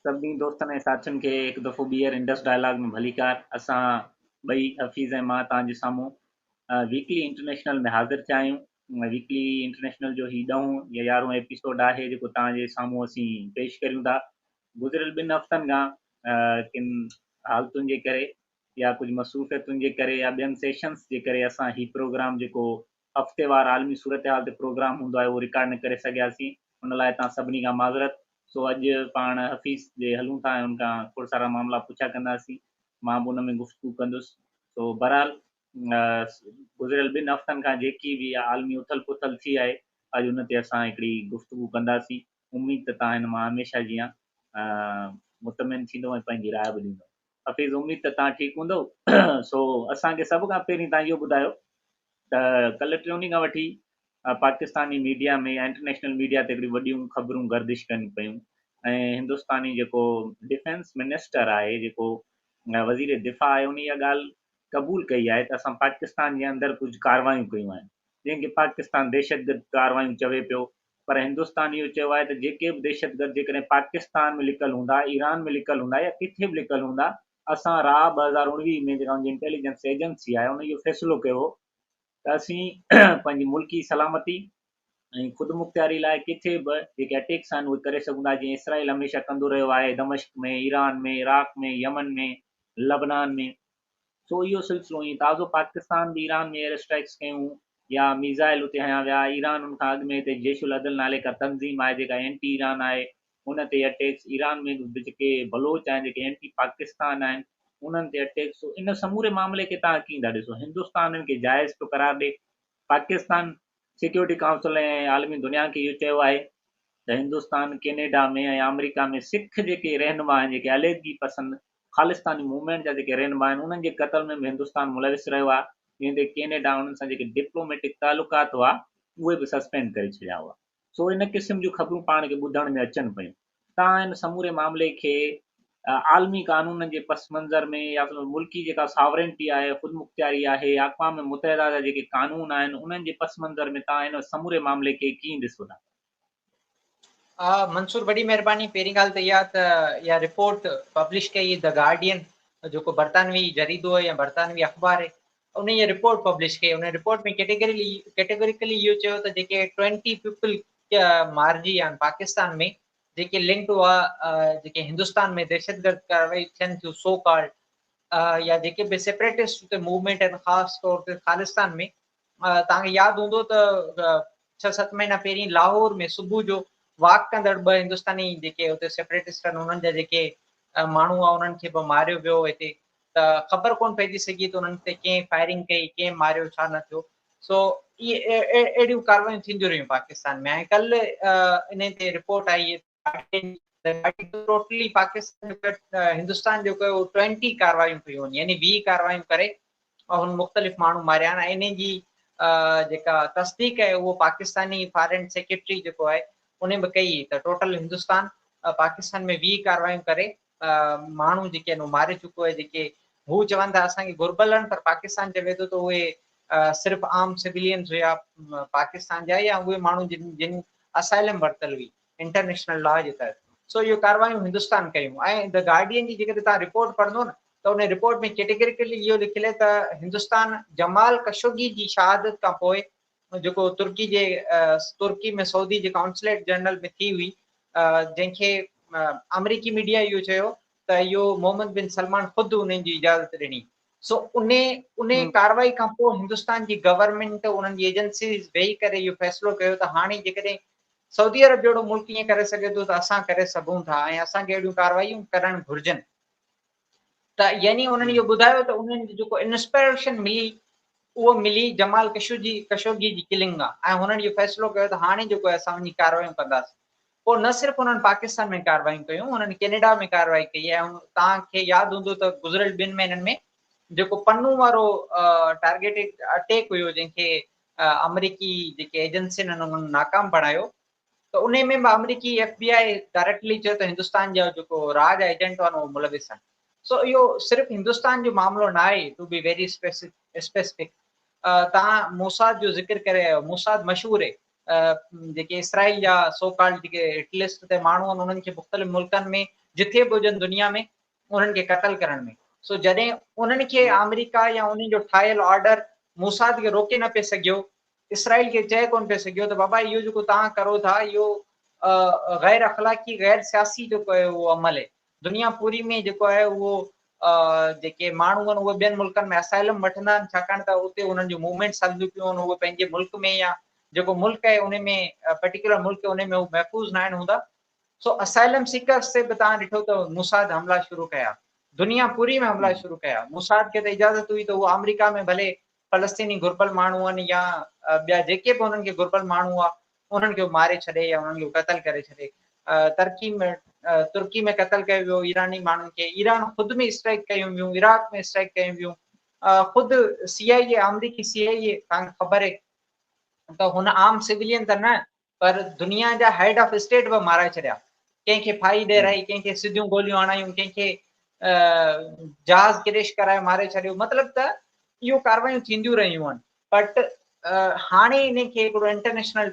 سڀني دوستن ۽ ساٿين کي هڪ دفعو ٻيهر انڊس ڊائلاگ ۾ ڀليڪار. اسان ٻئي حفيظ ۽ مان توهان جي سامهون ويڪلي انٽرنيشنل ۾ حاضر ٿيا آهيون. ويڪلي انٽرنيشنل جو هي ڏهون يا يارهون ايپيسوڊ آهي جيڪو توهان جي سامهون اسين پيش ڪريون ٿا. گذريل ٻن هفتن کان ڪن حالتن جي ڪري يا ڪجهه مصروفيتن جي ڪري يا ٻين سيشنز جي ڪري اسان هي پروگرام جيڪو هفتيوار عالمي صورتحال تي پروگرام هوندو آهي اهو رڪارڊ نه ڪري سگهياسين ان لاء توهان سڀني کان معذرت. سو اڄ پاڻ حفيظ ڏي هلون ٿا ۽ ان کان کوڙ سارا معاملا پڇا ڪنداسين مان به ان ۾ گفتگو ڪندس. سو بهرحال گذريل ٻن هفتن کان جيڪي به عالمي اٿل پٿل ٿي آهي اڄ ان تي اسان هڪڙي گفتگو ڪنداسين. اميد ته توهان هن مان هميشه جيان مطمئن ٿيندو ۽ پنهنجي راء به ڏيندو. حفيظ اميد ته توهان ٺيڪ هوندو. سو اسان کي سڀ کان پهرين توهان اهو ٻڌايو ته ڪلهه ٽيون ڏينهن کان وٺي پاڪستاني ميڊيا ۾ يا انٽرنيشنل ميڊيا تي هڪڙيون وڏيون خبرون گردش ڪن پيون ۽ هندستاني جيڪو ڊفينس منسٽر آهي جيڪو وزير دفاع آهي ان اها ڳالهه قبول ڪئي آهي ته اسان پاڪستان جي اندر ڪجهه ڪاروايون ڪيون آهن جنهن کي پاڪستان دهشتگرد ڪاروايون چوي پيو پر هندستان اهو چيو آهي ته جيڪي به دهشتگرد جيڪڏهن پاڪستان ۾ لڪل هوندا، ايران ۾ لڪل هوندا يا ڪٿي به لڪل هوندا، اسان را 2019 ۾ جيڪا ان جي انٽيليجنس ايجنسي آهي ان اهو فيصلو ڪيو هو ته اسين پنهنجي ملڪي سلامتي ۽ خودمختياري لاء ڪٿي به جيڪي اٽيڪس آهن اهي ڪري سگهون ٿا جيئن اسرائيل هميشه ڪندو رهيو آهي دمشق ۾، ايران ۾، عراق ۾، يمن ۾، لبنان ۾. سو اهو سلسلو ائين تازو پاڪستان به ايران ۾ ايئر اسٽرائيڪس ڪيون يا ميزائل اتي هنيا ويا، ايران ان کان اڳ ۾ هتي جيش العدل نالي ڪا تنظيم آهي جيڪا اينٽي ايران آهي ان تي اٽيڪس، ايران ۾ به جيڪي بلوچ آهن جيڪي اينٽي پاڪستان آهن انهن تي اٽيڪس، سو ان سموري معاملي کي توهان ڪيئن ٿا ڏسو؟ هندستان ان کي جائز پيو قرار ڏي، پاڪستان سيڪيورٽي ڪائونسل ۽ عالمي دنيا کي اهو چيو آهي ته هندستان، ڪينيڊا ۾ ۽ آمريڪا ۾ سک جيڪي رهنما آهن جيڪي عليحدگي پسند خالصتاني موومينٽ جا جيڪي رهنما آهن انهن جي قتل ۾ به هندستان ملوث رهيو آهي جنهن تي ڪينيڊا انهن سان جيڪي ڊپلوميٽڪ تعلقات هئا اهي به سسپينڊ ڪري ڇڏيا هئا سو ان قسم جون خبرون پاڻ کي ٻڌڻ ۾ اچن پيون. تان ان سموري معاملي کي عالمي قانونن جي پس منظر ۾ يا ملڪي جيڪا ساورنٽي آهي، خودمختياري آهي، اقوام متحده جا جيڪي قانون آهن انهن جي پس منظر ۾ تان ان سموري معاملي کي ڪيئن ڏسو ٿا؟ منصور وڏي مهرباني پهرين ڳالهه ته اها ته اها رپورٽ پبلش ڪئي the guardian جيڪو برطانوي جريدو آهي يا برطانوي اخبار آهي ان اها رپورٽ پبلش ڪئي ان رپورٽ ۾ ڪيٽيگري ڪيٽيگوريڪلي اهو چيو ته جيڪي 20 پيپل مارجي ويا آهن پاڪستان ۾ جيڪي لنڪڊ هئا جيڪي هندستان ۾ دهشتگرد ڪارروائي ٿين ٿيون سو ڪالڊ يا جيڪي به سيپريٽسٽ اتي موومينٽ آهن خاص طور تي خالصتان ۾ توهان کي ياد هوندو ته ڇهه ست مهينا پهرين لاهور ۾ صبح جو واڪ ڪندڙ ٻه هندستاني جيڪي اتي سيپريٽسٽ آهن انهن جا جيڪي ماڻهو هئا انهن کي به ماريو ويو هتي ته خبر ڪونه پئجي سگهي ته انهن تي ڪنهن فائرنگ ڪئي، ڪنهن ماريو، ڇا نه ٿيو. سو اهي اهڙيون ڪاروايون ٿينديون رهيون پاڪستان ۾ ۽ ڪلهه انهي تي رپورٽ آئي ٽوٽلي پاڪستان هندستان جو ڪيو ٽوئنٽي ڪاروايون ڪيون آهن يعني 20 ڪاروايون ڪري هن مختلف ماڻهو ماريا آهن ۽ انهي جي جيڪا تصديق آهي اهو پاڪستاني فارن سيڪريٽري جيڪو آهي انهي به ڪئي ته ٽوٽل هندستان پاڪستان ۾ 20 ڪاروايون ڪري ماڻهو جيڪي آهن ماري چڪو آهي جيڪي هو چون ٿا اسان کي گهربل آهن پر پاڪستان چوي ٿو ته اهي صرف عام سويلينز هيا پاڪستان جا يا اهي ماڻهو جن جن اسائلم ورتل هئي انٽرنيشنل لا جي تحت سو اهو ڪاروايون هندستان ڪيون ۽ the guardian جي جيڪڏهن تان رپورٽ پڙهندو نه ته ان رپورٽ ۾ ڪيٽيگريڪلي اهو لکيل آهي ته هندستان جمال ڪشوگي جي شهادت کان پوء جيڪو ترڪي جي ترڪي ۾ سعودي جي قونصليٽ جنرل ۾ ٿي هئي جنهن کي آمريڪي ميڊيا اهو چيو ته اهو محمد بن سلمان خود انهن جي اجازت ڏني سو ان ان ڪارروائي کان پوء هندستان جي گورنمينٽ انهن جي ايجنسيز ويهي ڪري اهو فيصلو ڪيو ته هاڻي جيڪڏهن سعودي عرب جهڙو ملڪ ائين ڪري سگهي ٿو ته اسان ڪري سگهون ٿا ۽ اسان کي اهڙيون ڪارروائيون ڪرڻ گهرجن ته يعني انهن اهو ٻڌايو ته انهن جي جيڪو انسپائريشن ملي اهو ملي جمال ڪشوجي ڪشوگي جي ڪلنگ مان ۽ هنن اهو فيصلو ڪيو ته هاڻي جيڪو اسان وڃي ڪارروايون ڪنداسين پوء نه صرف انهن پاڪستان ۾ ڪارروايون ڪيون انهن ڪينيڊا ۾ ڪارروائي ڪئي ۽ توهان کي ياد هوندو ته گذريل ٻن مهينن ۾ جيڪو پنو وارو ٽارگيٽيڊ اٽيڪ هيو جنهن کي آمريڪي جيڪي ايجنسين آهن انهن ناڪام بڻايو ته انهي ۾ به آمريڪي ايف بي آء ڊائريڪٽلي چيو ته هندستان جا جيڪو را جا ايجنٽ هئا اهي ملوث آهن سو اهو صرف هندستان جو معاملو نه آهي ٽو بي ويري اسپيسفڪ تان موساد جو ذڪر ڪري آيو موساد مشهور آهي جيڪي اسرائيل جا سو ڪالڊ جيڪي هٽ لسٽ تي ماڻهو آهن انهن کي مختلف ملڪن ۾ جٿي به هجن دنيا ۾ انهن کي قتل ڪرڻ ۾. سو جڏهن انهن کي آمريڪا يا انهن جو ٺاهيل آرڊر موساد کي روڪي نه پئي سگهيو، اسرائيل کي چئي ڪونه پئي سگهيو ته بابا اهو جيڪو توهان ڪرو ٿا اهو غير اخلاقي غير سياسي جيڪو آهي اهو عمل آهي. دنيا پوري ۾ جيڪو آهي اهو جيڪي ماڻهو آهن اهي ٻين ملڪن ۾ اسائلم وٺندا آهن ڇاڪاڻ ته اتي انهن جون موومينٽس هلنديون پيون آهن اهي پنهنجي ملڪ ۾ يا جيڪو ملڪ آهي ان ۾ پرٽيڪولر ملڪ ان ۾ هو محفوظ ناهن هوندا. سو اسائلم سيڪرز تي به توهان ڏٺو ته موساد حملا شروع ڪيا، دنيا پوري ۾ حملا شروع ڪيا. موساد کي ته اجازت هئي ته هو آمريڪا ۾ ڀلي فلسطيني گهربل ماڻهو آهن يا ٻيا جيڪي به انهن کي گهربل ماڻهو هئا انهن کي ماري ڇڏي يا انهن کي قتل ڪري ڇڏي. ترڪي ۾ ترڪي ۾ قتل ڪيو ويو ايراني ماڻهن کي، ايران خود ۾ اسٽرائيڪ ڪيون ويون، عراق ۾ اسٽرائيڪ ڪيون ويون. خود سي آء اي آمريڪي سي آء اي توهان کي خبر آهي ته هن عام سولين ته نه پر دنيا جا هيڊ آف اسٽيٽ به مارائي ڇڏيا. ڪنهن کي ڦاهي ڏيرائي، ڪنهن کي سڌيون گوليون هڻايون، ڪنهن کي جهاز ڪريش ڪرائي ماري ڇڏيو. مطلب ته اهو ڪاروايون ٿينديون رهيون آهن. بٽ هاڻي ان کي هڪڙو انٽرنيشنل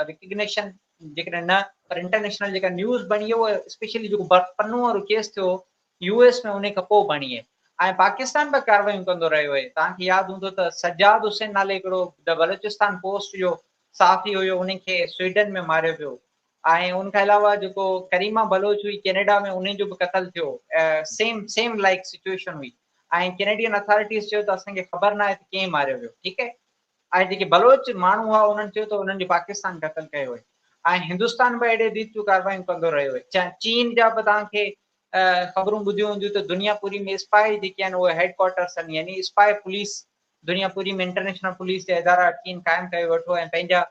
ريڪگنيشن جيڪڏهن نه پر انٽرنيشنل جيڪا نيوز بڻي اها اسپيشلي جيڪو پنو وارو ڪيس ٿيو يو ايس ۾ انهي کان پوء بڻي آهي ۽ پاڪستان به ڪاروايون ڪندو رهيو آهي. توهان کي ياد هوندو ته سجاد حسين نالي هڪڙو د بلوچستان پوسٽ جو صحافي هيو انهي کي سوئيڊن ۾ ماريو ويو ۽ ان کان علاوه جيڪو ڪريما بلوچ هئي ڪينيڊا ۾ انهي جو به قتل ٿيو سيم سيم لائيڪ سچوئيشن هئي ۽ ڪينيڊين اٿارٽيز چيو ته اسان کي خبر ناهي ته ڪئين ماريو ويو ٺيڪ آهي ۽ جيڪي بلوچ ماڻهو هئا انهن چيو ته انهن جو پاڪستان قتل ڪيو آهي ۽ هندستان به اهڙي ريت جون ڪاروايون ڪندو رهيو آهي. چين جا به توهان کي خبرون ٻڌيون هونديون ته دنيا پوري ۾ اسپائي جيڪي آهن اهي هيڊ ڪوارٽرس آهن يعني اسپائي پوليس دنيا پوري ۾ انٽرنيشنل پوليس جا ادارا چين قائم ڪيو ويٺو ۽ پنهنجا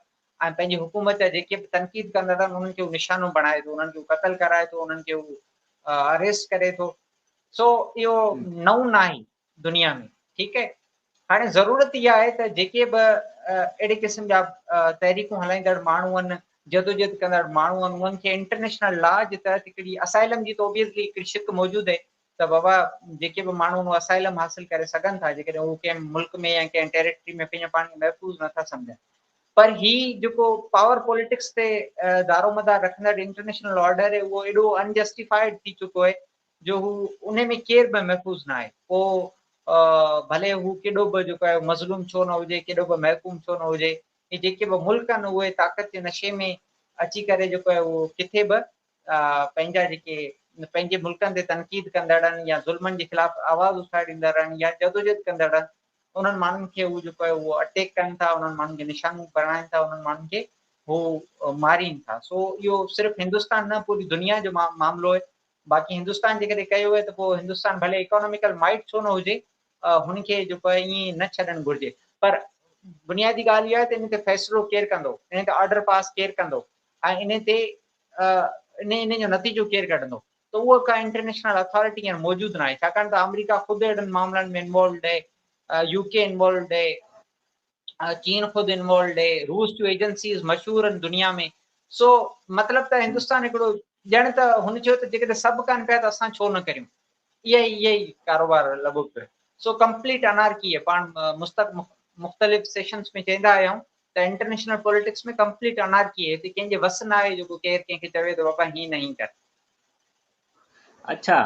۽ پنهنجي حڪومت جا جيڪي به تنقيد ڪندڙ آهن انهن کي هو نشانو بڻائي ٿو انهن کي هو قتل ڪرائي ٿو انهن کي هو اريسٽ ڪري ٿو سو اهو نئون ناهي دنيا ۾ ٺيڪ آهي هاڻي ضرورت اها آهي ته جيڪي به اهڙي قسم جا تحريڪون هلائيندڙ ماڻهو آهن جدوجهد ڪندڙ ماڻهو آهن انهن کي انٽرنيشنل لا جي تحت هڪڙي اسائلم جي ته اوبيسلي هڪڙي شق موجود آهي ته بابا جيڪي به ماڻهو اهو اسائلم حاصل ڪري سگهن ٿا جيڪڏهن هو ڪنهن ملڪ ۾ يا ڪنهن ٽيريٽري ۾ پنهنجو پاڻ کي محفوظ نٿا سمجهن پر هي جيڪو پاور پوليٽڪس تي دارومدار رکندڙ انٽرنيشنل آرڊر آهي اهو ايڏو انجسٽيفائيڊ ٿي چڪو آهي جو هو انهي ۾ ڪير به محفوظ ناهي پوء ڀلي هو ڪيڏو به جيڪو آهي مظلوم ڇو نه هجي ڪيڏو به محڪوم ڇو نه هجي هي جيڪي به ملڪ آهن اهي طاقت جي نشي ۾ اچي ڪري جيڪو آهي اهو ڪٿي به پنهنجا جيڪي پنهنجي ملڪن تي تنقيد ڪندڙ آهن يا ظلمن جي خلاف آواز اٿاريندڙ آهن يا جدوجهد ڪندڙ آهن انهن ماڻهن کي هو جيڪو آهي اهو اٽيڪ ڪن ٿا انهن ماڻهن کي نشانو بڻائن ٿا انهن ماڻهن کي هو مارين ٿا سو اهو صرف هندستان نه پوري دنيا جو معاملو آهي باقي هندستان جيڪڏهن ڪيو آهي ته پوء هندستان ڀلي اڪاناميڪل مائٽ ڇو نه هجي هن کي جيڪو آهي ائين نه ڇڏڻ گهرجي پر بنيادي ڳالهه اها آهي ته ان تي فيصلو ڪير ڪندو ان تي آرڊر پاس ڪير ڪندو ۽ ان تي ان ان جو نتيجو ڪير ڪڍندو ته اها ڪا انٽرنيشنل اٿارٽي هينئر موجود ناهي ڇاڪاڻ ته آمريڪا خود اهڙن معاملن ۾ انوالوڊ آهي يو ڪي انوالوڊ آهي چين خود انوالوڊ آهي، روس جون ايجنسيز مشهور آهن دنيا ۾ سو مطلب ته هندستان هڪڙو ڄڻ ته هن چيو ته جيڪڏهن سڀ ڪن پيا ته اسان ڇو نه ڪريون اها ئي اها ئي ڪاروبار لڳو پيو سو ڪمپليٽ انارڪي آهي پاڻ مستق مختلف سيشنز ۾ چئندا آيا آهيون ته انٽرنيشنل پوليٽڪس ۾ ڪمپليٽ انارڪي آهي هتي ڪنهن جي وس نه آهي جيڪو ڪير ڪنهن کي چوي ته بابا هين نه هين ڪر. اڇا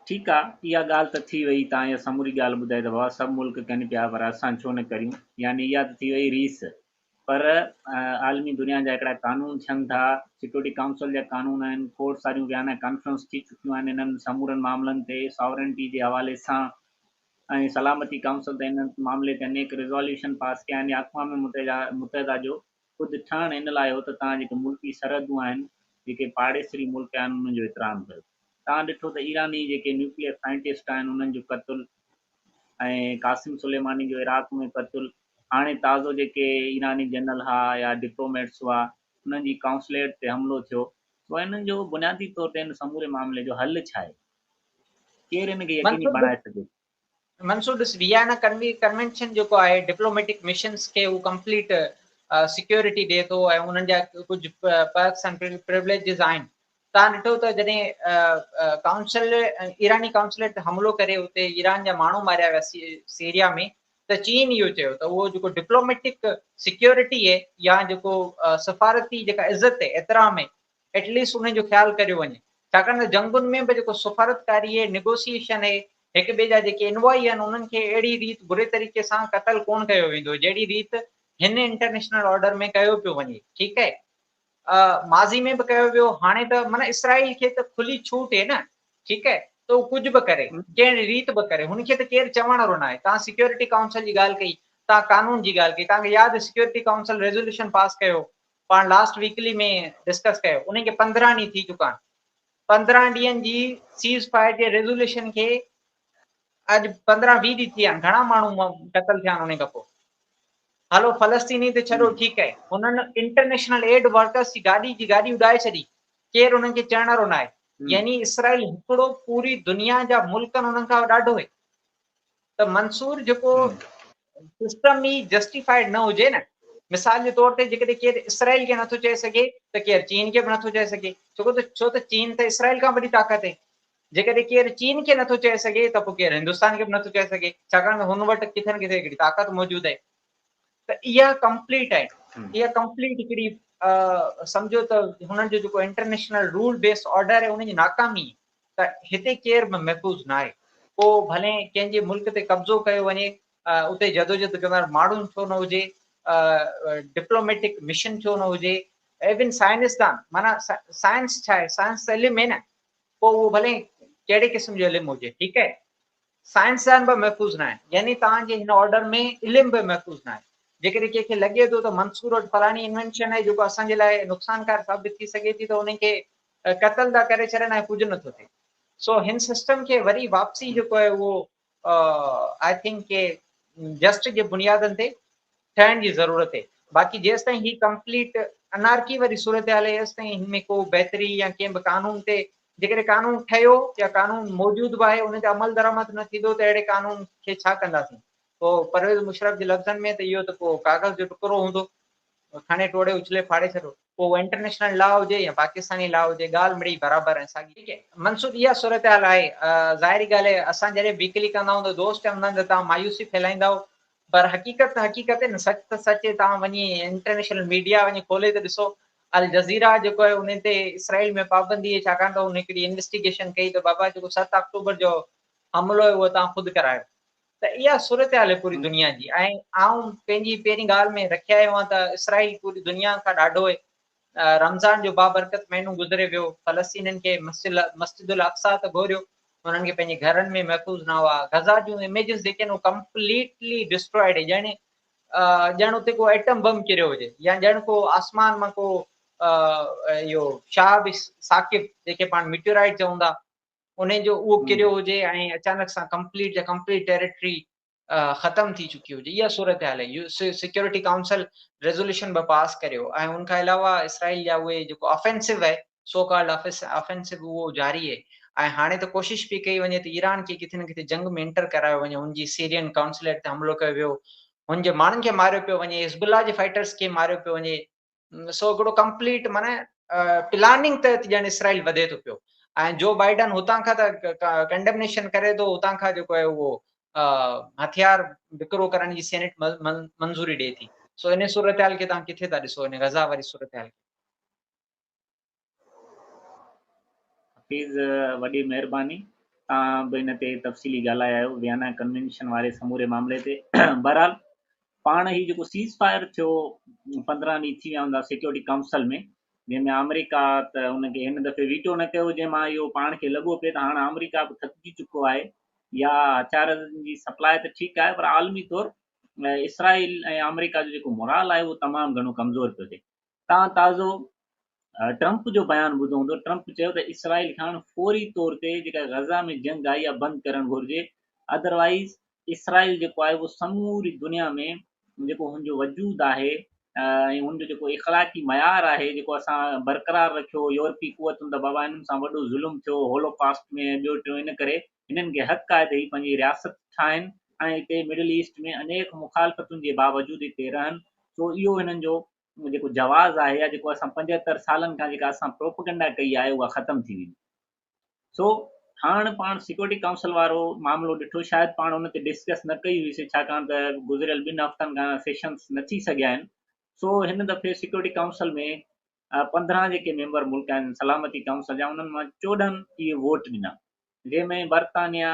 ٺيڪ آ اها ڳالهه ته ٿي وئي توهان اها سموري ڳالهه ٻڌائي ته بابا سڀ ملڪ ڪن پيا پر اسان ڇو نه ڪريون يعني اها ته ٿي وئي ريس پر عالمي دنيا جا هڪڙا قانون ٿين ٿا سيڪيورٽي ڪائونسل جا قانون آهن کوڙ ساريون ويانا ڪانفرنس ٿي چڪيون آهن انهن سمورن معاملن تي ساورنٽي جي حوالي سان ۽ سلامتي ڪائونسل ته ان معاملي تي انيڪ ريزوليوشن پاس ڪيا آهن يا اقوام متحده جو خود ٺهڻ ان لاء هو ته توهان جيڪي ملڪي سرحدون آهن، جيڪي پاڙيسري ملڪ آهن انهن جو احترام ڪريو. توهان ڏٺو ته ايراني جيڪي نيوڪليئر سائنٽسٽ آهن انهن جو قتل ۽ قاسم سليماني جو عراق ۾ قتل، هاڻي تازو جيڪي ايراني جنرل ها يا ڊپلوميٽس هئا انهن جي ڪائونسليٽ تي حملو ٿيو. سو انهن جو بنيادي طور تي ان سموري معاملي جو حل ڇا آهي؟ ڪير ان کي يقيني بڻائي سگهي ٿو؟ منصور ڏس ويانا ڪنوينشن جيڪو آهي ڊپلوميٽڪ مشنز کي هو ڪمپليٽ سيڪيورٽي ڏي ٿو ۽ انهن جا ڪجهه پرڪس ۽ پريوليجز آهن تان ڏٺو ته جڏهن ڪائونسل ايراني ڪائونسليٽ تي حملو ڪري اتي ايران جا ماڻهو ماريا ويا سيريا ۾ ته چين اهو چيو ته اهو جيڪو ڊپلوميٽڪ سيڪيورٽي آهي يا جيڪو سفارتي جيڪا عزت آهي احترام آهي ايٽ ليسٽ انهن جو خيال ڪريو وڃي. ڇاڪاڻ ته جنگن ۾ به جيڪو سفارتڪاري اهي، نيگوسيئيشن اهي، هڪ ٻئي جا جيڪي انوائي آهن انهن کي اهڙي ريت بري طريقي سان قتل ڪونه ڪيو ويندو جهڙي ريت هن انٽرنيشنل آرڊر ۾ ڪيو پيو وڃي. ٺيڪ اهي. ماضي ۾ به ڪيو ويو هاڻي ته معنيٰ اسرائيل کي ته کلي ڇوٽ اهي نه. ٺيڪ اهي ته هو ڪجهه به ڪري، ڪهڙي ريت به ڪري، هن کي ته ڪير چوڻ وارو ناهي. توهان سيڪيورٽي ڪائونسل جي ڳالهه ڪئي، توهان قانون جي ڳالهه ڪئي، توهان کي ياد سيڪيورٽي ڪائونسل ريزوليوشن پاس ڪيو، پاڻ لاسٽ ويڪلي ۾ ڊسڪس ڪيو، انهي کي 15 ڏينهن ٿي چڪا آهن. 15 ڏينهن جي سيز فائر جي ريزوليوشن کي اڄ 15 20 ڏينهن ٿي ويا آهن، گهڻا ماڻهو قتل ٿيا آهن انهي کان پوء. هلو فلسطيني ته ڇڏو ٺيڪ آهي، هنن انٽرنيشنل ايڊ ورڪرز جي گاڏي جي گاڏي اڏائي ڇڏي، ڪير انهن کي چئڻ وارو ناهي. يعني اسرائيل هڪڙو پوري دنيا جا ملڪ انهن کان ڏاڍو آهي. ته منصور جيڪو سسٽم ئي جسٽيفائيڊ نه هجي نه، مثال جي طور تي جيڪڏهن ڪير اسرائيل کي نٿو چئي سگهي ته ڪير چين کي به نٿو چئي سگهي، ڇو ته چين ته اسرائيل کان وڏي طاقت آهي. جيڪڏهن ڪير چين کي نٿو چئي سگهي ته پوء ڪير هندستان کي به نٿو چئي سگهي، ڇاڪاڻ ته هن وٽ ڪٿي نه ڪٿي هڪڙي طاقت موجود آهي. ته اها ڪمپليٽ آهي، اها ڪمپليٽ هڪڙي سمجهو ته هنن جو جيڪو انٽرنيشنل رول بيس آرڊر آهي ان جي ناڪامي ته هتي ڪير به محفوظ ناهي، پوء ڀلي ڪنهن جي ملڪ تي قبضو ڪيو وڃي، اتي جدوجھد ڪندڙ ماڻهن ڇو نه هجي، ڊپلوميٽڪ مشن ڇو نه هجي، ايون سائنسدان، معنيٰ سائنس ڇا آهي، سائنس ته علم آهي نه، پوء اهو ڀلي ڪهڙي قسم جو علم هجي، ٺيڪ آهي، سائنسدان به محفوظ ناهن، يعني توهان جي هن آرڊر ۾ علم به محفوظ ناهي. جيڪڏهن ڪنهن کي لڳي ٿو ته منصور وٽ فلاڻي انوينشن آهي جيڪو اسان جي لاء نقصانڪار ثابت ٿي سگهي ٿي ته ان کي قتل ٿا ڪري ڇڏن ۽ ڪجهه نٿو ٿئي. سو هن سسٽم کي وري واپسي جيڪو آهي اهو I think K just جي بنيادن تي ٺهڻ جي ضرورت آهي. باقي جيستائين هي ڪمپليٽ انارڪي واري صورتحال آهي ايستائين هن ۾ ڪو بهتري يا ڪنهن به قانون تي جيڪڏهن قانون ٺهيو يا قانون موجود به آهي ان تي عمل درآمد نه ٿيندو ته اهڙي قانون کي ڇا ڪنداسين. پوء پرويز مشرف جي لفظن ۾ ته اهو ته پوء ڪاغذ جو ٽڪرو هوندو، کڻي ٽوڙي اڇلي ڦاڙي ڇڏو. پوء اهو انٽرنيشنل لا هجي يا پاڪستاني لا هجي ڳالهه مڙئي برابر ۽ ساڳي. ٺيڪ آهي منصور اها صورتحال آهي ظاهري ڳالهه آهي اسان جڏهن ويڪلي ڪندا آهيون ته دوست چوندا آهن ته توهان مايوسي ڦهلائيندا آهيو پر حقيقت ته حقيقت آهي نه سچ ته سچ آهي توهان وڃي انٽرنيشنل ميڊيا وڃي کولي ته ڏسو الجزيره جيڪو آهي ان تي اسرائيل ۾ پابندي آهي ڇاڪاڻ ته هن هڪڙي انويسٽيگيشن ڪئي ته بابا جيڪو 7 آڪٽوبر جو حملو آهي اهو توهان خود ڪرايو ته اها صورتحال آهي پوري دنيا جي ۽ آئون پنهنجي پهرين ڳالهه ۾ رکي آيو آهيان ته اسرائيل پوري دنيا کان ڏاڍو آهي. رمضان جو بابرڪت مهينو گذري ويو، فلسطينين کي مسجد الاقصيٰ ته گهوريو، انهن کي پنهنجي گهرن ۾ محفوظ نه هئا. غزه جون اميجز جيڪي آهن اهي ڪمپليٽلي ڊسٽرائيڊ ڄڻ ڄڻ اتي ڪو ايٽم بم ڪريو هجي يا ڄڻ ڪو آسمان مان ڪو اهو شهاب ثاقب جيڪي پاڻ ميٽيورائيٽ چئون ٿا انهي جو اهو ڪريو هجي ۽ اچانڪ سان ڪمپليٽ جا ڪمپليٽ ٽيريٽري ختم ٿي چڪي هجي. اها صورتحال آهي. سيڪيورٽي ڪائونسل ريزوليوشن به پاس ڪريو ۽ ان کان علاوه اسرائيل جا اهي جيڪو آفينسو آهي سو ڪالڊ آفينسو اهو جاري آهي ۽ هاڻي ته ڪوشش پئي ڪئي وڃي ته ايران کي ڪٿي نه ڪٿي جنگ ۾ انٽر ڪرايو وڃي. هن جي سيرين ڪائونسليٽ تي حملو ڪيو ويو، هن جي ماڻهن کي ماريو پيو وڃي، حزب الله جي فائٽرز کي ماريو پيو وڃي. سو هڪڙو ڪمپليٽ معنی پلاننگ تحت ڄڻ اسرائيل وڌي ٿو پيو ۽ جو بائيڊن هتان کان ته ڪنڊمنيشن ڪري ٿو، هتان کان جيڪو آهي اهو هٿيار وڪرو ڪرڻ جي سينيٽ منظوري ڏئي ٿي. سو ان صورتحال کي توهان ڪٿي ٿا ڏسو، ان غزه واري صورتحال کي؟ حفيظ وڏي مهرباني، توهان به ان تي تفصيلي ڳالهائي آيو ويانا ڪنوينشن واري سموري معاملي تي. بهرحال پاڻ هي جيڪو سيز فائر ٿيو 15 ڏينهن ٿي ويا هوندا سيڪيورٽي ڪائونسل ۾، جنهن ۾ آمريڪا ته ان کي هن دفعي ويٽو نه ڪيو، جنهن مان اهو پاڻ کي لڳو پئي ته هاڻ آمريڪا به ٿڪجي چڪو آهي يا هٿيارن جي سپلاء ته ٺيڪ آهي پر عالمي طور اسرائيل ۽ آمريڪا جو جيڪو مورال آهي اهو تمام گهڻو ڪمزور پيو ٿئي. تان تازو ٽرمپ جو بيان ٻڌو هوندو، ٽرمپ چيو ته اسرائيل کي هاڻ فوري طور تي جيڪا غزه ۾ جنگ آهي اها بند ڪرڻ گهرجي، ادروائيز اسرائيل جيڪو آهي اهو سموري دنيا ۾ جيڪو هن جو وجود آهي ۽ هن جو جيڪو اخلاقي معيار آهي جيڪو اسان برقرار رکيو يورپي قوتن ته بابا هنن سان وڏو ظلم ٿيو هولوڪاسٽ ۾ ٻيو ٽيون ان ڪري هنن کي حق آهي ته هي پنهنجي رياست ٺاهن ۽ هتي مڊل ايسٽ ۾ انيڪ مخالفتن جي باوجود هتي رهن، سو اهو هنن جو جيڪو جواز آهي يا جيڪو اسان 75 سالن کان جيڪا اسان پروپگنڊا ڪئي آهي اها ختم ٿي ويندي. سو هاڻ پاڻ سيڪيورٽي ڪائونسل وارو معاملو ڏٺو، شايد پاڻ ان تي ڊسڪس نه ڪئي هئي سي ڇاڪاڻ ته گذريل 2 هفتن کان سيشنز نه ٿي سگهيا آهن. سو هن دفعي سيڪيورٽي ڪائونسل ۾ 15 جيڪي ميمبر ملڪ آهن سلامتي ڪائونسل جا انهن مان 14 اهي ووٽ ڏنا جنهن ۾ برطانيا،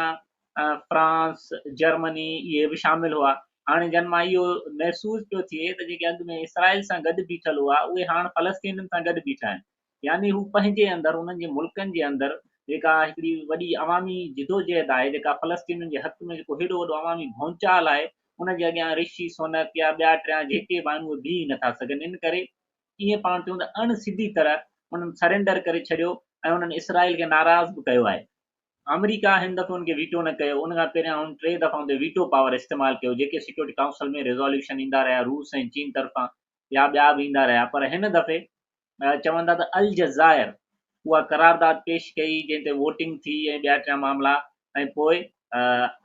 فرانس، جرمني اهي به شامل هئا. هاڻي جن مان اهو محسوس پيو ٿئي ته جيڪي اڳ ۾ اسرائيل سان گڏ بيٺل هئا اهي هاڻ فلسطينين سان گڏ بيٺا آهن. يعني هو پنهنجي اندر انهن جي ملڪن جي اندر جيڪا هڪڙي وڏي عوامي جدوجهد آهي جيڪا فلسطينين جي حق ۾ جيڪو هيڏو وڏو عوامي ڀونچال آهي ان جي اڳيان رشي سونڪ يا ٻيا ٽيان جيڪي به آهن اهي بيهي نٿا سگهن ان ڪري ائين پاڻ چون ته اڻ سڌي طرح انهن سرينڊر ڪري ڇڏيو ۽ انهن اسرائيل کي ناراض به ڪيو آهي. آمريڪا هن دفعي ان کي ويٽو نه ڪيو، ان کان پهريان هن ٽي دفعا ان تي ويٽو پاور استعمال ڪيو، جيڪي سيڪيورٽي ڪائونسل ۾ ريزوليوشن ايندا رهيا روس ۽ چين طرفان يا ٻيا به ايندا رهيا پر هن دفعي چون ٿا ته الجزائر اها قرارداد پيش ڪئي جنهن تي ووٽنگ ٿي ۽ ٻيا ٽيان معاملا ۽ پوء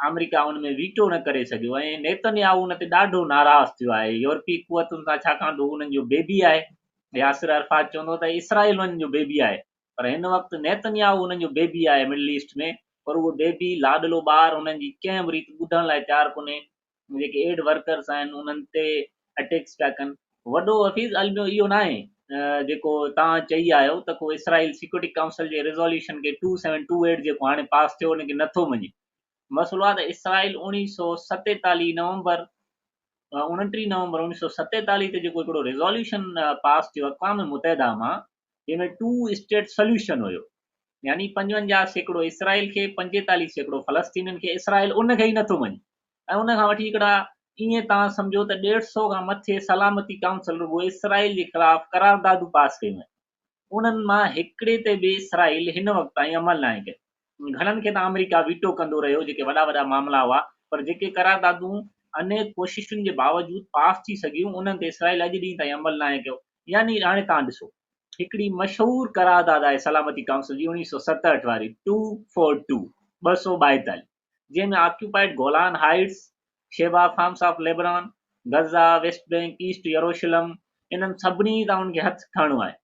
آمريڪا ان ۾ ويٽو نه ڪري سگهيو ۽ نيتن ياهو ان تي ڏاڍو ناراض ٿيو آهي يورپي قوتن سان ڇاڪاڻ ته هو انهن جو بيبي آهي ياسر عرفات چوندو ته اسرائيل انهن جو بيبي آهي پر هن وقت نيتن ياهو انهن جو بيبي آهي مڊل ايسٽ ۾ پر اهو بيبي لاڏلو ٻار انهن جي ڪنهن به ريت ٻڌڻ لاء تيار ڪونهي جيڪي ايڊ ورڪرز آهن انهن تي اٽيڪس پيا ڪن. وڏو حفيظ الميو اهو ناهي جيڪو توهان چئي آيو ته ڪو اسرائيل سيڪيورٽي ڪائونسل جي ريزوليوشن کي ٽو سيون ٽو ايٽ جيڪو هاڻي پاس ٿيو ان کي نٿو مڃي. مسئلو آهي ته اسرائيل 1947 نومبر 29 نومبر 1947 تي جيڪو هڪڙو ريزوليوشن پاس ٿيو اقوام متحده مان جنهن ۾ ٽو اسٽيٽ سوليوشن هيو يعني 55% اسرائيل کي 45% فلسطينين کي اسرائيل ان کي ئي نٿو مڃي ۽ ان کان وٺي هڪڙا ائين توهان سمجهو ته ڏيڍ سئو کان مٿي سلامتي ڪائونسل رڳو اسرائيل جي خلاف قراردادون پاس ڪيون آهن انهن مان هڪڙي تي به اسرائيل هن وقت تائين عمل ناهي ڪيو. گهڻن کي ته آمريڪا ويٽو ڪندو رهيو جيڪي وڏا وڏا معاملا هئا پر جيڪي قراردادون انيڪ ڪوششن جي باوجود پاس ٿي سگهيون انهن تي اسرائيل اڄ ڏينهن تائين عمل ناهي ڪيو يعني هاڻي توهان ڏسو هڪڙي مشهور قرارداد آهي سلامتي ڪائونسل جي 1967 واري ٽو فور ٽو، 242، جنهن ۾ occupied Golan Heights, Shebaa Farms of Lebanon, Gaza, West Bank, East Jerusalem انهن سڀني تان انهن کي هٿ کڻڻو آهي.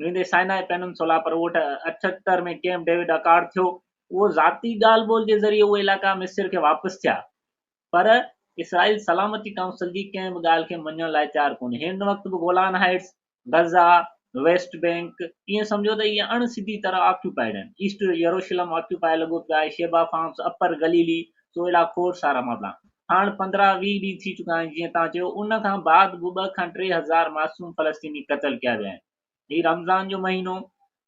ويندي سائنائي پيننسولا پر اهو 78 ۾ ڪيمپ ڊيوڊ اڪارڊ ٿيو اهو ذاتي ڳالهه ٻولهه جي ذريعي اهي علائقا مصر کي واپس ٿيا. پر اسرائيل سلامتي ڪائونسل جي ڪنهن به ڳالهه کي مڃڻ لاء تيار ڪونهي. هن وقت به Golan Heights, Gaza, West Bank ائين سمجهو ته اهي اڻ سڌي طرح آڪيوپائيڊ آهن. ايسٽ يروشلم آڪيوپائي لڳو پيو آهي، شيبا فارمز، اپر گليلي، سو اهڙا کوڙ سارا معاملا. هاڻ 15 20 ڏينهن ٿي چڪا آهن جيئن توهان چيو ان کان بعد به ٻه کان ٽي هزار معصوم فلسطيني قتل ڪيا ويا آهن. هي رمضان جو مهينو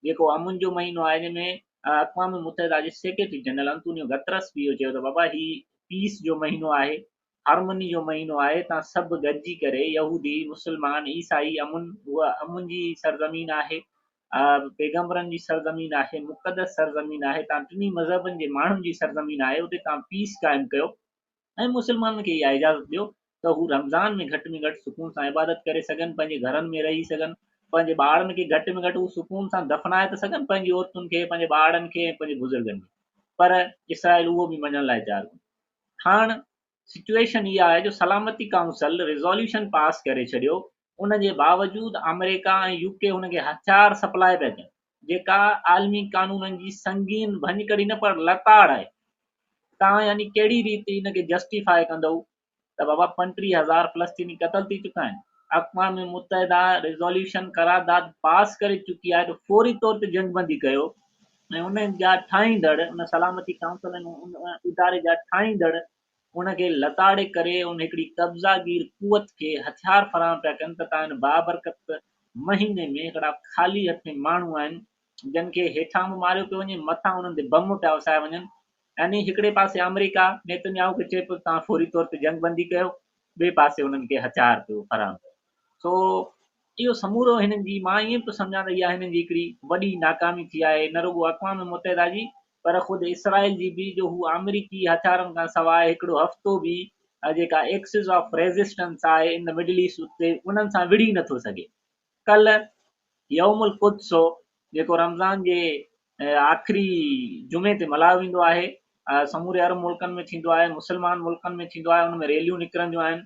جيڪو امن جو مهينو آهي جنهن ۾ اقوام متحده جي سيڪريٽري جنرل انتونيو گترس به اهو چيو ته بابا هي پيس جو مهينو آهي هارموني جو مهينو آهي تان سڀ گڏجي ڪري يهودي مسلمان عيسائي امن هو امن جي سرزمين آهي پيغمبرن جي سرزمين آهي مقدس سرزمين آهي تان ٽنهي مذهبن جي ماڻهن جي سرزمين آهي اتي تان پيس قائم ڪيو ۽ مسلمانن کي اها اجازت ڏيو ته هو رمضان ۾ گهٽ ۾ گهٽ سڪون سان عبادت ڪري سگهن، پنهنجي گهرن ۾ رهي سگهن، پنهنجي ٻارڙن کي گهٽ ۾ گهٽ هو سڪون سان دفنائي ته سگهن، پنهنجي عورتن کي، پنهنجي ٻارڙن کي ۽ پنهنجي بزرگن کي. پر اسرائيل اهو به مڃڻ لاء تيار ڪونهي. هاڻ سچوئيشن اها آهي جو سلامتي ڪائونسل ريزوليوشن پاس ڪري ڇڏيو، ان جي باوجود آمريڪا ۽ يو ڪي هن کي هٿيار سپلاء پيا ڪن، جيڪا عالمي قانونن جي سنگين ڀڃڪڙي نه پر لتاڙ آهي. توهان يعني ڪهڙي ريت ان کي جسٽيفاء ڪندؤ ته بابا 35 هزار فلسطيني قتل ٿي چڪا آهن، اقوام متحده ريزوليوشن قرارداد پاس ڪري چڪي آهي ته فوري طور تي جنگ بندي ڪيو ۽ ان جا ٺاهيندڙ ان سلامتي ڪائونسل ۽ ان اداري جا ٺاهيندڙ ان کي لتاڙي ڪري ان هڪڙي قبضه گير قوت کي هٿيار فراهم پيا ڪن ته تان هن بابرڪت مهيني ۾ هڪڙا خالي هٿين ماڻهو آهن جن کي هيٺان به ماريو پيو وڃي مٿان انهن تي بم پيا وسايا وڃن يعني هڪڙي پاسي آمريڪا نيتنياهو کي چئي پيو ته توهان فوري طور تي جنگ بندي ڪيو، ٻئي پاسي انهن کي هٿيار پيو فراهم ڪري. سو اهو سمورو هنن جي مان ائين پيو سمجهان ته اها هنن جي هڪڙي وڏي ناڪامي ٿي آهي نه رڳو اقوام متحده جي پر خود اسرائيل جي به جو هو آمريڪي هٿيارن کان سواء هڪڙو هفتو به جيڪا ايڪسز آف ريزسٽنس آهي ان مڊل ايسٽ اتي انهن سان وڙهي نٿو سگهي. ڪلهه يوم القدس هو جيڪو رمضان جي آخري جمعي تي ملهايو ويندو آهي، سموري عرب ملڪن ۾ ٿيندو آهي، مسلمان ملڪن ۾ ٿيندو آهي، ان ۾ ريليون نڪرنديون آهن.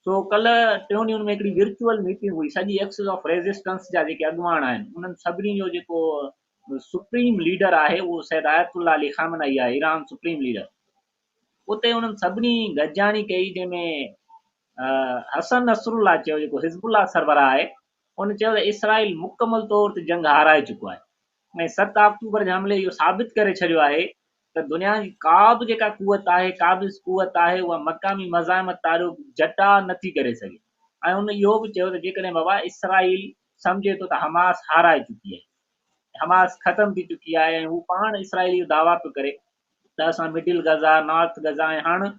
سو ڪلهه ٽيون ڏينهن ان ۾ هڪڙي ورچوئل ميٽنگ هئي، سڄي ايڪسز آف ريزسٽنس جا جيڪي اڳواڻ آهن، انهن سڀني جو جيڪو سپريم ليڊر آهي اهو سيد آيت الله علي خامنه اي آهي، ايران سپريم ليڊر. اتي انهن سڀني گڏجاڻي ڪئي جنهن ۾ حسن نصرالله چيو جيڪو حزب الله سربراهه آهي، ان چيو ته اسرائيل مڪمل طور تي جنگ هارائي چڪو آهي ۽ 7 آڪٽوبر جي حملي اهو ثابت ڪري ڇڏيو آهي ته دنيا جي ڪا به جيڪا قوت آهي، قابض قوت آهي، اها مقامي مزاحمت آڏو جٽاء نٿي ڪري سگهي ۽ ان اهو به چيو ته جيڪڏهن بابا اسرائيل سمجهي ٿو ته حماس هارائي چڪي آهي، حماس ختم ٿي چڪي آهي ۽ هو پاڻ اسرائيل اهو دعويٰ پيو ڪري ته اسان مڊل غزه، نارٿ غزه ۽ هاڻ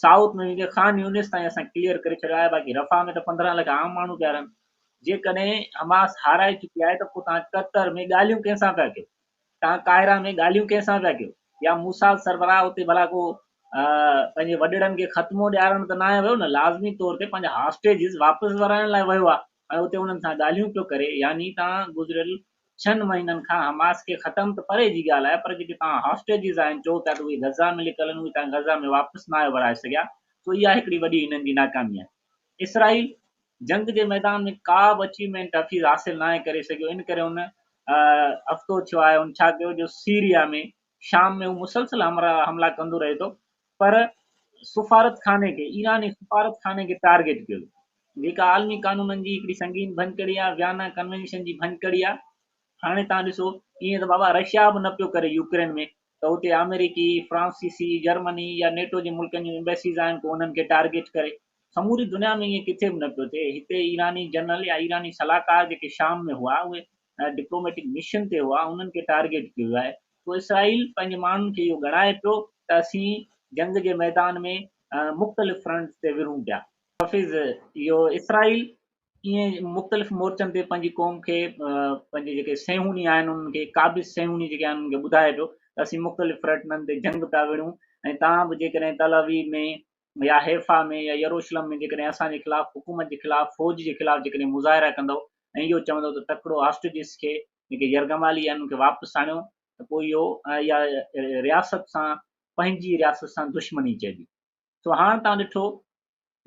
سائوٿ ۾ ويندي خان يونس تائين اسان ڪليئر ڪري ڇڏيو آهي باقي رفح ۾ ته 15 لک عام ماڻهو پيا رهن. جيڪڏهن حماس هارائي چڪي آهي ته پوء توهان قطر ۾ ڳالهيون ڪنهن سان پيا ڪيو؟ توهان قاهره ۾ ڳالهيون ڪنهن سان پيا ڪيو؟ يا موساد سربراهه اتي ڀلا ڪو پنهنجي وڏڙن کي ختمو ڏيارڻ ته ناهي ويو نه، لازمي طور تي پنهنجا هاسٽيجز واپس ورائڻ لاء ويو آهي ۽ اتي انهن سان ڳالهيون پيو ڪري، يعني توهان گذريل ڇهن مهينن کان حماس کي ختم ته پري جي ڳالهه آهي پر جيڪي توهان هاسٽيجز آهن چئو پيا ته اهي غزه ۾ لڪل آهن اهي توهان غزه ۾ واپس ناهيو ورائي سگهيا، سو اها هڪڙي وڏي هنن جي ناڪامي آهي. اسرائيل جنگ جي ميدان ۾ ڪا به اچيومينٽ حفيظ حاصل ناهي ڪري سگهيو ان ڪري هن هفتو ٿيو آهي هن ڇا ڪيو جو سيريا ۾ شام ۾ هو مسلسل حملا ڪندو رهي ٿو پر سفارت خاني کي ايراني سفارت خاني کي ٽارگيٽ ڪيو ويو جيڪا عالمي قانونن جي هڪڙي سنگين ڀڃڪڙي آهي ويانا ڪنوينشن جي ڀڃڪڙي آهي هاڻي تان ڏسو ائين ته بابا رشيا به نه پيو ڪري يوڪرين ۾ ته اتي آمريڪي، فرانسيسي، جرمني يا نيٽو جي ملڪن جون ايمبيسيز آهن ڪو انهن کي ٽارگيٽ ڪري. سموري دنيا ۾ ائين ڪٿي به نه پيو ٿئي. هتي ايراني جنرل يا ايراني صلاحڪار جيڪي شام ۾ هئا اهي ڊپلوميٽڪ مشن تي هئا انهن کي ٽارگيٽ ڪيو ويو آهي. سو اسرائيل پنهنجي ماڻهن کي اهو ڳڻائي پيو ته اسين جنگ جي ميدان ۾ مختلف فرنٽس تي وڙهون پيا. حفيظ اهو اسرائيل ائين مختلف مورچن تي پنهنجي قوم کي پنهنجي جيڪي صيهوني آهن انهن کي قابض صيهوني جيڪي آهن انهن کي ٻڌائي پيو ته اسين مختلف فرنٽن تي جنگ پيا وڙهون ۽ توهان به جيڪڏهن تل ابيب ۾ يا حيفا ۾ يا يروشلم ۾ جيڪڏهن اسان جي خلاف حڪومت جي خلاف فوج جي خلاف جيڪڏهن مظاهرا ڪندؤ ۽ اهو چوندؤ ته تڪڙو هاسٽيجز کي جيڪي يرغمالي آهن انهن کي واپس آڻيو ته پوء اهو اها رياست سان پنهنجي رياست سان دشمني چئبي. سو هاڻ توهان ڏٺو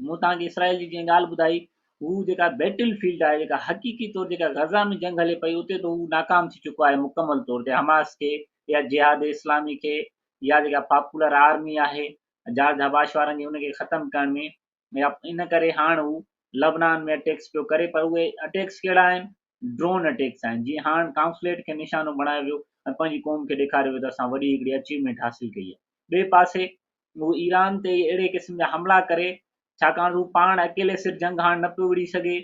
مون توهان کي اسرائيل جي جيئن ڳالهه ٻڌائي، هو جيڪا بيٽل فيلڊ آهي، جيڪا حقيقي طور جيڪا غزه ۾ جنگ هلي پئي، اتي ته هو ناڪام ٿي چڪو آهي مڪمل طور تي حماس کي يا جهاد اسلامي کي يا جيڪا پاپولر آرمي آهي جارج حباش وارن جي ان کي ختم ڪرڻ ۾ يا ان ڪري هاڻ هو لبنان ۾ اٽيڪس پيو ڪري پر اهي اٽيڪس ڪهڙا آهن ڊرون اٽيڪس آهن جيئن هاڻ ڪائونسليٽ کي نشانو بڻايو ويو ۽ پنهنجي قوم کي ڏيکاريو ويو ته اسان وڏي هڪڙي اچيومينٽ حاصل ڪئي آهي ٻئي پاسي هو ايران تي اهڙي قسم جا حملا ڪري، ڇاڪاڻ ته هو پاڻ اڪيلي سر جنگ هاڻ نه پيو وڙهي سگهي.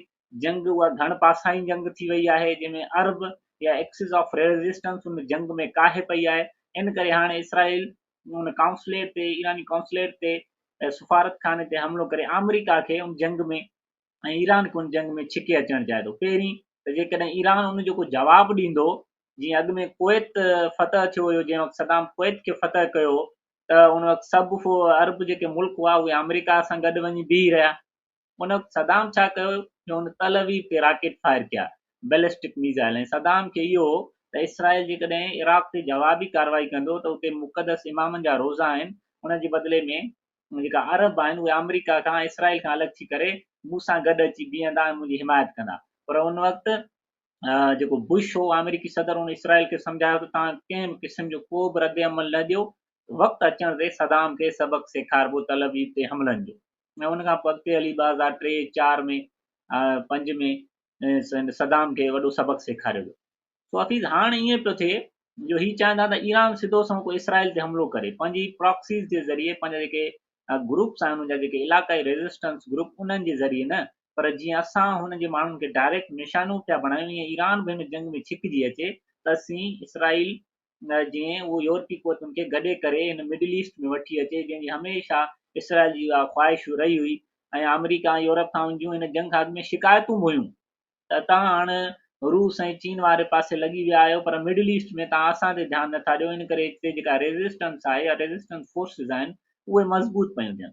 جنگ اها گهڻ پاسائين جنگ ٿي وئي آهي، جنهن ۾ عرب يا ايڪسز آف ريزسٽنس ان جنگ ۾ ڪاهي پئي آهي. ان ڪري هاڻي اسرائيل ان ڪائونسليٽ تي، ايراني ڪائونسليٽ تي، سفارتخاني تي حملو ڪري آمريڪا کي ان جنگ ۾ ۽ ايران کي ان جنگ ۾ ڇڪي اچڻ چاهي ٿو. پهرين ته جيڪڏهن ايران ان جو ڪو جواب ڏيندو، جيئن اڳ ۾ ڪويت فتح ٿيو هيو، جنهن وقت صدام ڪويت کي فتح ڪيو هو ته ان وقت سڀ عرب جيڪي ملڪ هئا اهي آمريڪا سان گڏ وڃي بيهي رهيا. ان وقت صدام ڇا ڪيو جو هن تل ابيب تي راڪيٽ فائر ڪيا، بيلسٽڪ ميزائل ۽ صدام کي اهو هو ته اسرائيل جيڪڏهن عراق تي جوابي ڪارروائي ڪندو ته اتي مقدس امامن جا روضا آهن ان جي بدلي ۾ جيڪا عرب آهن اهي آمريڪا کان ۽ اسرائيل کان الڳ ٿي ڪري مون سان گڏ اچي بيهندا ۽ منهنجي حمايت ڪندا پر ان وقت جيڪو بش هو آمريڪي صدر ان اسرائيل کي سمجهايو ته توهان ڪنهن به قسم جو ڪو به رد عمل نه ڏيو، وقت اچڻ تي صدام کي سبق سيکاربو تل ابيب تي حملن جو ۽ ان کان پوء اڳتي هلي 2003، 4 ۾ 5 ۾ صدام کي وڏو سبق سيکاريو ويو. سو حفيظ هاڻ ائين پيو ٿئي جو هي چاهين ٿا ته ايران سڌو سنئون ڪو اسرائيل تي حملو ڪري پنهنجي پراڪسيز جي ذريعي پنهنجا جيڪي گروپس آهن ان جا جيڪي علاقائي ريزسٽنس گروپ انهن جي ذريعي نه پر جيئن اسان هن جي ماڻهن کي ڊائريڪٽ نشانو پيا بڻايون ايئن ايران به هن جنگ ۾ ڇڪجي اچي ته اسين اسرائيل جيئن اهو يورپي قوتن کي گڏي ڪري هن مڊل ايسٽ ۾ وٺي اچي جنهن جي هميشه اسرائيل جي اها خواهش رهي هئي ۽ آمريڪا ۽ يورپ کان ان جون هن جنگ کان اڳ ۾ شڪايتون به هيون ته توهان هاڻ روس ۽ چين واري پاسي لڳي ويا آهيو پر مڊل ايسٽ ۾ توهان اسان تي ڌيان نٿا ڏيو ان ڪري هتي جيڪا ريزسٽنس آهي يا ريزسٽنس فورسز آهن اهي مضبوط پيون ٿين.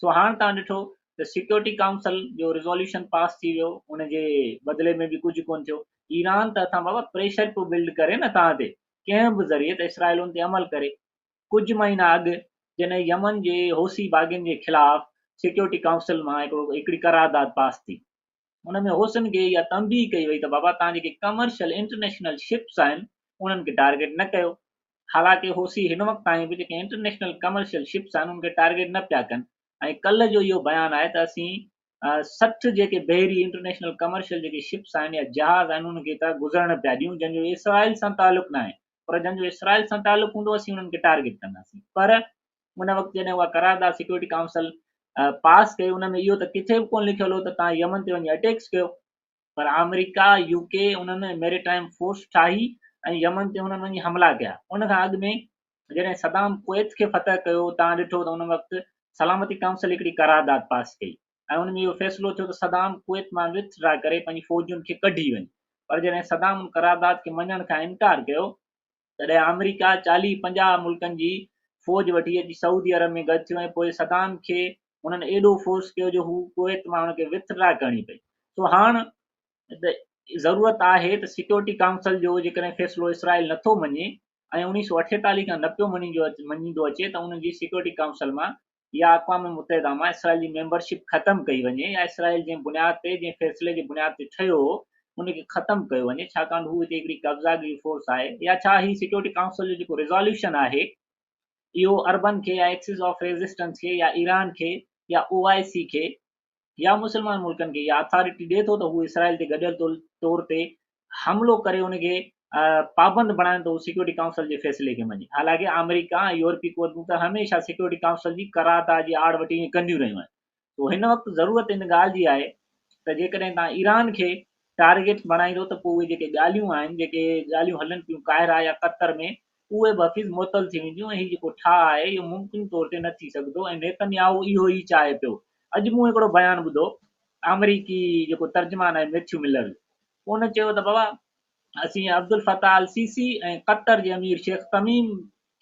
سو هاڻ توهان ڏٺو ته سيڪيورٽي ڪائونسل جو ريزوليوشن پاس ٿي ويو ان جي بدلي ۾ به ڪجهه ڪونه ٿيو. ايران ته هٿان بابا پريشر پيو بلڊ ڪري نه توهان تي ڪنهن به ذريعي ته اسرائيل ان تي عمل ڪري. ڪجهه مهينا اڳ جڏهن يمن جي حوثي باغين جي خلاف سيڪيورٽي ڪائونسل مان هڪڙو هڪڙي قرارداد پاس ٿي ان ۾ حوثين کي اها تنبيهه ڪئي وئي ته بابا توهان جيڪي ڪمرشل انٽرنيشنل شپس آهن انهن کي ٽارگيٽ نه ڪيو. حالانڪه حوثي هن وقت تائين به جيڪي انٽرنيشنل ڪمرشل شپس آهن انهن کي ٽارگيٽ نه پيا ڪن ۽ ڪلهه جو اهو بيان آهي ته اسين 60 جيڪي بحري انٽرنيشنل ڪمرشل جيڪي شپس آهن يا جهاز آهن انهن کي ته گذرڻ پيا ڏيون جن جو اسرائيل سان تعلق ناهي پر جن جو اسرائيل سان تعلق هوندو اسين انهن کي ٽارگيٽ ڪنداسين پر ان وقت جڏهن اها قرارداد سيڪيورٽي ڪائونسل پاس ڪئي ان ۾ اهو ته ڪٿي به ڪونه لکيل هو ته توهان يمن تي وڃي اٽيڪس ڪيو پر آمريڪا يو ڪي انهن ميريٽائم فورس ٺاهي ۽ يمن تي انهن وڃي حملا ڪيا ان کان اڳ ۾ جڏهن صدام ڪويت کي فتح ڪيو توهان ڏٺو ته ان وقت سلامتي ڪائونسل هڪڙي قرارداد پاس ڪئي ۽ ان ۾ اهو فيصلو ٿيو ته صدام ڪويت مان وٿ ڊرا ڪري پنهنجي فوجن کي ڪڍي وڃي پر جڏهن صدام ان قرارداد کي مڃڻ کان انڪار ڪيو تڏهن آمريڪا چاليهه پنجاهه ملڪن جي فوج وٺي اچي سعودي عرب ۾ گڏ ٿيو ۽ پوء صدام کي انهن ايڏو فورس ڪيو جو هو ڪويت مان ان کي وٿ ڊرا ڪرڻي پئي سو هاڻ ته ضرورت آهي ته سيڪيورٽي ڪائونسل جو جيڪڏهن فيصلو اسرائيل نٿو مڃي ۽ 1948 کان نه پيو مڃيندو اچي ته ان جي سيڪيورٽي ڪائونسل مان يا اقوام متحده مان اسرائيل جي ميمبرشپ ختم ڪئي وڃي يا اسرائيل جنهن بنياد تي جنهن فيصلي جي بنياد تي ٺهيو هو ان کي ختم ڪيو وڃي ڇاڪاڻ ته هو هتي هڪڙي قبضاگير فورس آهي يا ڇا هي سيڪيورٽي ڪائونسل جو جيڪو ريزوليوشن آهي اهو عربن کي يا ايڪسز آف ريزسٽنس کي يا ايران کي يا او آء سي کي يا مسلمان ملڪن کي اها اٿارٽي ڏئي ٿو ته هو اسرائيل تي گڏيل طور تي حملو ڪري ان کي پابند بڻائن ته هو سيڪيورٽي ڪائونسل جي فيصلي کي مڃي. حالانڪه آمريڪا ۽ يورپي قوتون ته هميشه سيڪيورٽي ڪائونسل جي قرارداد جي آڙ وٺي ائين ڪنديون رهيون آهن. سو هن وقت ضرورت ان ڳالهه جي آهي ته جيڪڏهن توهان ايران کي ٽارگيٽ بڻائيندو ته پوء اهي جيڪي ڳالهيون آهن، جيڪي ڳالهيون هلن پيون قاهره يا قطر ۾ اهي به حفيظ معطل ٿي وينديون ۽ هي جيڪو ٺاهه آهي اهو ممڪن طور تي نه ٿي سگهندو ۽ نيتن ياهو اهو ئي چاهي پيو. اڄ مون هڪڙو بيان ٻڌو آمريڪي جيڪو ترجمان آهي ميٿيو ملر جو ان چيو ته بابا اسين عبدالفتاح السيسي ۽ قطر جي امير شيخ تميم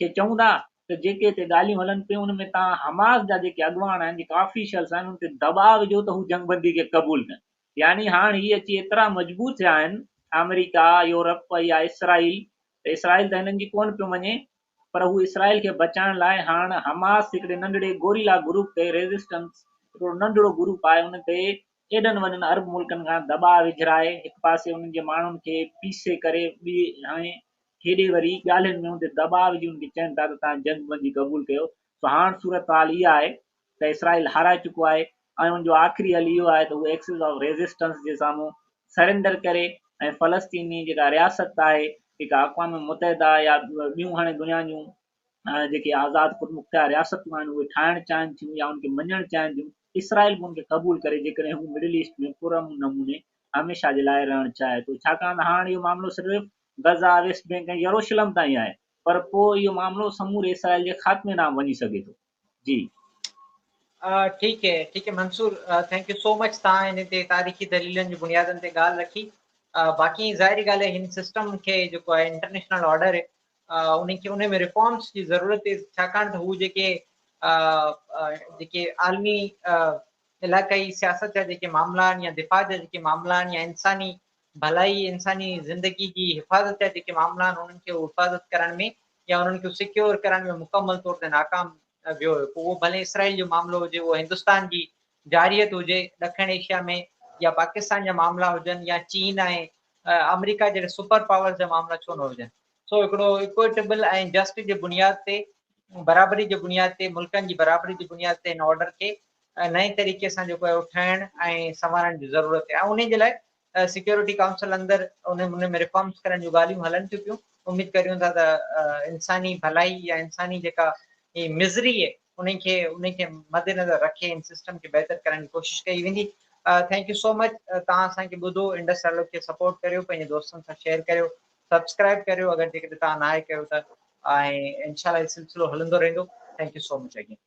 کي چئون ٿا ته جيڪي هتي ڳالهيون هلن پيون ان ۾ توهان حماس جا جيڪي اڳواڻ آهن جيڪي آفيشلز آهن انهن تي دٻاء وجهو ته هو جنگ بندي کي قبول ڪن. يعني هاڻ هي اچي ايترا مجبور ٿيا آهن آمريڪا، يورپ يا اسرائيل ته اسرائيل ته هنن جي ڪونه پيو مڃي پر هو اسرائيل کي بچائڻ لاء هاڻ حماس هڪڙي ننڍڙي گوريلا گروپ تي ريزسٽنس هڪڙو ننڍڙو گروپ آهي ان تي ايڏن وڏن عرب ملڪن کان دٻاء وجهرائي هڪ پاسي انهن جي ماڻهن کي پيسي ڪري ٻي هاڻي هيڏي وري ڳالهين ۾ ان تي دٻاء وجهي انهن کي چون ٿا ته توهان جنگ بندي قبول ڪيو سو هاڻ صورتحال اها آهي ته اسرائيل هارائي چڪو آهي ۽ ان جو آخري حل اهو آهي ته هو ايڪسز آف ريزسٽنس جي سامهون سرينڊر ڪري ۽ فلسطيني جيڪا رياست آهي جيڪا اقوام متحده يا ٻيون هاڻي دنيا جون جيڪي آزاد خودمختيار رياستون آهن اهي ٺاهڻ چاهين ٿيون يا ان کي مڃڻ چاهين ٿيون اسرائيل به ان کي قبول ڪري جيڪڏهن هو مڊل ايسٽ ۾ پرامن نموني هميشه جي لاء رهڻ چاهي ٿو ڇاڪاڻ ته هاڻ اهو معاملو صرف غزه، ويسٽ بينڪ ۽ يروشلم تائين آهي پر پوء اهو معاملو سموري اسرائيل جي خاتمي ڏانهن وڃي سگهي ٿو. جي. ٺيڪ هي ٺيڪ هي Mansoor thank you so much توهان ان تي تاريخي دليلن جي بنيادن تي ڳالهه رکي باقي ظاهري ڳالهه آهي هن سسٽم کي جيڪو آهي انٽرنيشنل آرڊر ان کي ان ۾ ريفارمز جي ضرورت آهي ڇاڪاڻ ته هو جيڪي جيڪي عالمي علائقائي سياست جا جيڪي معاملا آهن يا دفاع جا جيڪي معاملا آهن يا انساني ڀلائي انساني زندگي جي حفاظت جا جيڪي معاملا آهن انهن کي حفاظت ڪرڻ ۾ يا انهن کي سيڪيور ڪرڻ ۾ مڪمل طور تي ناڪام ويو هو پوء اهو ڀلي اسرائيل جو معاملو هجي اهو هندستان جي جارحيت هجي ڏکڻ ايشيا ۾ يا پاڪستان جا معاملا هجن يا چين ۽ آمريڪا جهڙي سپر پاورز جا معاملا ڇو نه هجن سو هڪڙو ايڪوئٽيبل ۽ جسٽ جي بنياد تي برابري جي بنياد تي ملڪن جي برابري جي بنياد تي هن آرڊر کي نئين طريقي سان جيڪو آهي ٺاهڻ ۽ سنوارڻ جي ضرورت آهي ۽ انهي جي لاء سيڪيورٽي ڪائونسل اندر ان ان ۾ ريفارمز ڪرڻ جون ڳالهيون هلن ٿيون پيون اميد ڪريون ٿا ته انساني ڀلائي يا انساني جيڪا هي مزري انهي کي انهي کي مد نظر رکي ان سسٽم کي بهتر ڪرڻ جي ڪوشش ڪئي ويندي thank you سو مچ توهان اسان کي ٻڌو انڊس ڊائلاگ کي سپورٽ ڪريو پنهنجي دوستن سان شيئر ڪريو سبسڪرائب ڪريو اگر جيڪڏهن توهان ناهي ڪيو ته ۽ انشاء الله هي سلسلو هلندو رهندو thank you so much again.